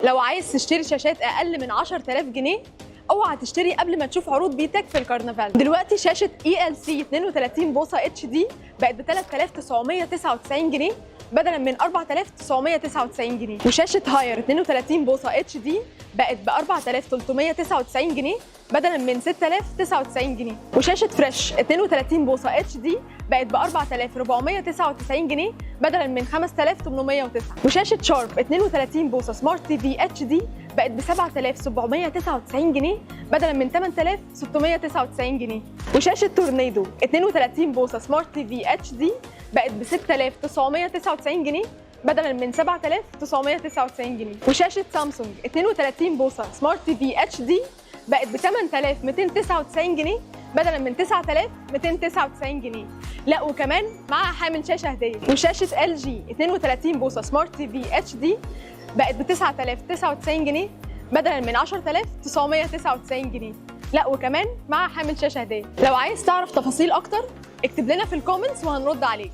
لو عايز تشتري شاشات اقل من 10000 جنيه، اوعى تشتري قبل ما تشوف عروض بيتك في الكرنفال. دلوقتي شاشة LC 32 بوصه HD بقت ب 3999 جنيه بدلا من 4999 جنيه، وشاشه هاير 32 بوصه HD بقت ب 4399 جنيه بدلا من 6099 جنيه، وشاشه فريش 32 بوصه HD بقت ب 4499 جنيه بدلا من 5809، وشاشه شارب 32 بوصه smart TV HD بقت ب 7799 جنيه بدلا من 8699 جنيه، وشاشه تورنيدو 32 بوصه smart TV HD بقت ب 6999 جنيه بدلا من 7999 جنيه، وشاشه سامسونج 32 بوصه smart TV HD بقت ب 8299 جنيه بدلا من 9299 جنيه. لا وكمان معاها حامل شاشة هديه. وشاشه LG 32 بوصه smart TV HD بقت ب 9099 جنيه بدلا من 10999 جنيه. لا وكمان معاها حامل شاشة هديه. لو عايز تعرف تفاصيل اكتر، اكتب لنا في ال comments وهنرد عليك.